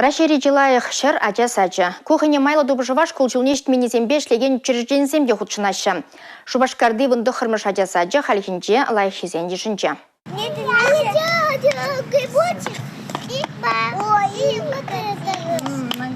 Раҫҫейри чи лайӑх ҫӗр ача сачӗ. Ку хӑйне майлӑ тупӑшӑва шкул ҫулне ҫитменнисемпе ӗҫлекен учрежденисем те хутшӑнаҫҫӗ. Шупашкарти 19-мӗш ача сачӗ хальхинче лайӑххисен йышӗнче.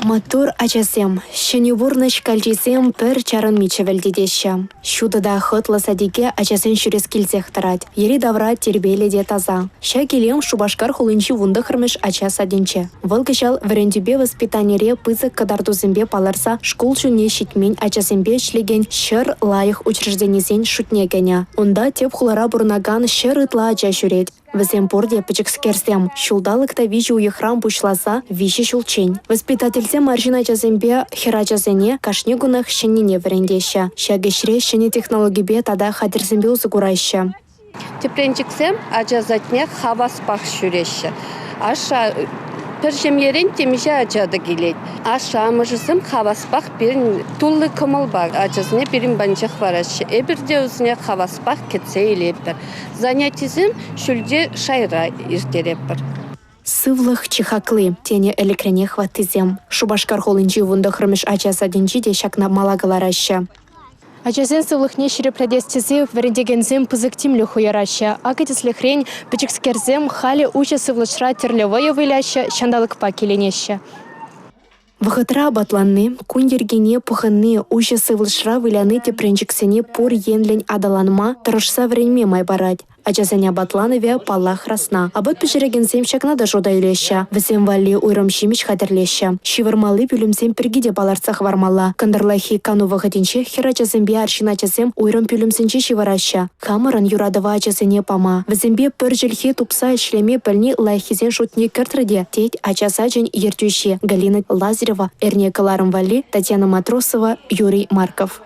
Маттур ачасем, ҫӗнӗ пурнӑҫ калчисем пӗр чарӑнми чӗвӗлтетеҫҫӗ. Ҫутӑ та хӑтлӑ садике ачасен ҫӳрес килсех тӑрать. Йӗри-тавра тирпейлӗ те таса. Ҫак илем Шупашкар хулинчи 19-мӗш ача садӗнче. Вӑл кӑҫал вӗрентӳпе воспитанире пысӑк кӑтартусемпе палӑрса шкул ҫулне ҫитмен ачасемпе ӗҫлекен 100 лайӑх учрежденисен шутне кӗнӗ. Унта тӗп хулара пурӑнакан 100 ытла ача ҫӳрет. Вӗсем пурте пӗчӗкскерсем, ҫулталӑк та виҫӗ уйӑхран пуҫласа виҫӗ ҫулччен. Воспитательсем арҫын ачасемпе хӗрачасене кашни кунах ҫӗннине вӗрентеҫҫӗ. Ҫак ӗҫре ҫӗнӗ технологипе тата хатӗрсемпе усӑ кураҫҫӗ. Тӗпренчӗксем ача садне хаваспах ҫӳреҫҫӗ. Ашшӗ пӗр ҫемьерен темиҫе ача та килет. Ашшӗ-амӑшӗсем хаваспах пирӗн тулли кӑмӑлпа ачасене пирӗн патӗнче хӑвараҫҫӗ. Эпир те вӗсене хаваспах кӗтсе илетпӗр. Занятисем ҫӳлте шайра ирттеретпӗр. Сывлӑх чи хакли, тенӗ ӗлӗкренех ваттисем. Шупашкар хулинчи 19-мӗш ача садӗнче те ҫакна мала кӑлараҫҫӗ. Ачасен сывлӑхне ҫирӗплетес тесе вӗрентекенсем пысӑк тимлӗх уйӑраҫҫӗ. Акӑ, тӗслӗхрен, пӗчӗкскерсем халӗ уҫӑ сывлӑшра тӗрлӗ вӑйӑ выляҫҫӗ, ҫанталӑкпа киленеҫҫӗ. Вӑхӑтра апатланни, кун йӗркине пӑхӑнни, уҫӑ сывлӑшра выляни тӗпренчӗксене пур енлӗн аталанма, тӑрӑшса вӗренме май парать. Ачасен апатланӑвӗ, паллах, расна. Апат пӗҫерекенсем ҫакна та шута илеҫҫӗ. Вӗсем валли уйрӑм ҫимӗҫ хатӗрлеҫҫӗ. Ҫывӑрмалли пӳлӗмсем пирки те палӑртса хӑвармалла. Кӑнтӑрлахи кану вӑхӑтӗнче хӗрачасемпе арҫын ачасем уйрӑм пӳлӗмсенче ҫывӑраҫҫӗ. Хамӑрӑн юратӑва ачасене пама, вӗсемпе пӗр чӗлхе тупса ӗҫлеме пӗлни лайӑххисен шутне кӗртрӗ те, тет ача сачӗн ертӳҫи Галина Лазарева. Эрне кӑларӑм валли Татьяна Матросова, Юрий Марков.